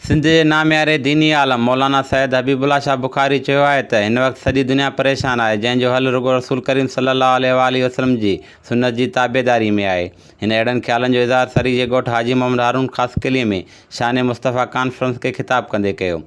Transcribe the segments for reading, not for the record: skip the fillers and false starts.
سنڌ جي نامياري ديني عالم مولانا سيد حبيب الله شاهه بخاري چيو آهي ته هن وقت سڄي دنيا پريشان آهي جنهن جو حل رڳو رسول ڪريم صلي الله عليه واٰله وسلم جي سنت جي تابعداري ۾ آهي. هن اهڙن خيالن جو اظهار سري جي ڳوٺ حاجي محمد هارون خاصخيلي ۾ شان مصطفيٰ ڪانفرنس کي خطاب ڪندي ڪيو.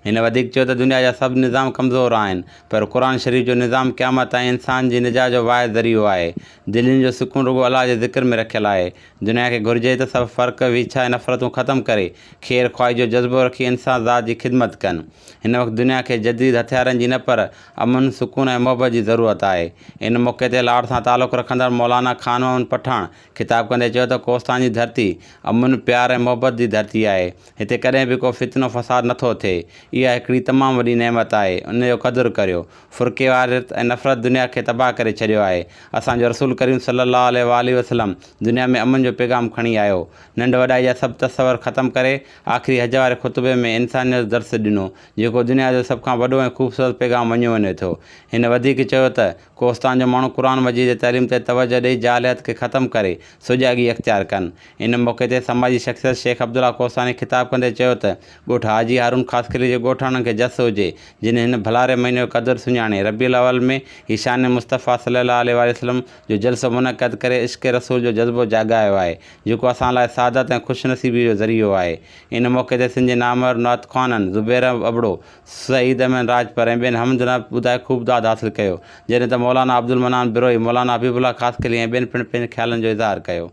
هن وڌيڪ چيو ته دنيا جا سڀ نظام ڪمزور آهن پر قرآن شريف جو نظام قيامت تائين انسان جي نجات جو واحد ذريعو آهي. دلين جو سڪون رڳو الله جي ذڪر ۾ رکيل آهي. دنيا کي گهرجي ته سڀ فرق، ويڇا ۽ نفرتون ختم ڪري خير خواهي جو جذبو رکي انسان ذات جي خدمت ڪن. هن وقت دنيا کي جديد هٿيارن جي نه پر امن، سڪون ۽ محبت جي ضرورت آهي. ان موقعي تي لاڙ سان تعلق رکندڙ مولانا خان محمد پٺاڻ خطاب ڪندي چيو ته ڪوهستان جي ڌرتي امن، پيار ۽ محبت جي ڌرتي آهي. هتي ڪڏهن به ڪو فتنو فساد نٿو ٿئي. اها هڪڙي تمام وڏي نعمت آهي، ان جو قدر ڪريو. فرقيواريت ۽ نفرت دنيا کي تباهه ڪري ڇڏيو آهي. اسان جو رسول ڪريم صلي الله عليه واٰله وسلم دنيا ۾ امن جو پيغام کڻي آيو. ننڍ وڏائي جا سڀ تصور ختم ڪري آخري حج واري خطبي ۾ انسانيت جو درس ڏنو، جيڪو دنيا جو سڀ کان وڏو ۽ خوبصورت پيغام مڃيو وڃي ٿو. هن وڌيڪ چيو ته ڪوهستان جو ماڻهو قرآن مجيد جي تعليم تي توجهه ڏئي جاهليت کي ختم ڪري سجاڳي اختيار ڪن. ان موقعي تي سماجي شخصيت شيخ عبدالله ڪوهستاني خطاب ڪندي چيو ته ڳوٺ حاجي هارون خاصخيلي جي ڳوٺاڻن کي جس هجي جن هن ڀلاري مهيني جو قدر سڃاڻي ربيع الاول ۾ هي شان مصطفيٰ صلي الله عليه واٰله وسلم جو جلسو منعقد ڪري عشق رسول جو جذبو جاڳايو آهي جيڪو اسان لاء سعادت ۽ خوش نصيبي جو ذريعو آهي. ان موقعي تي سنڌ جي نامور نعت خوانن زبير ابڙو، سعيد احمد راڄپر ۽ ٻين حمد نعت ٻڌائي خوب داد حاصل ڪيو، جڏهن ته مولانا عبدالمنان بروهي، مولانا حبيب الله خاصخيلي ۽ ٻين پڻ پنهنجن خيالن جو اظهار ڪيو.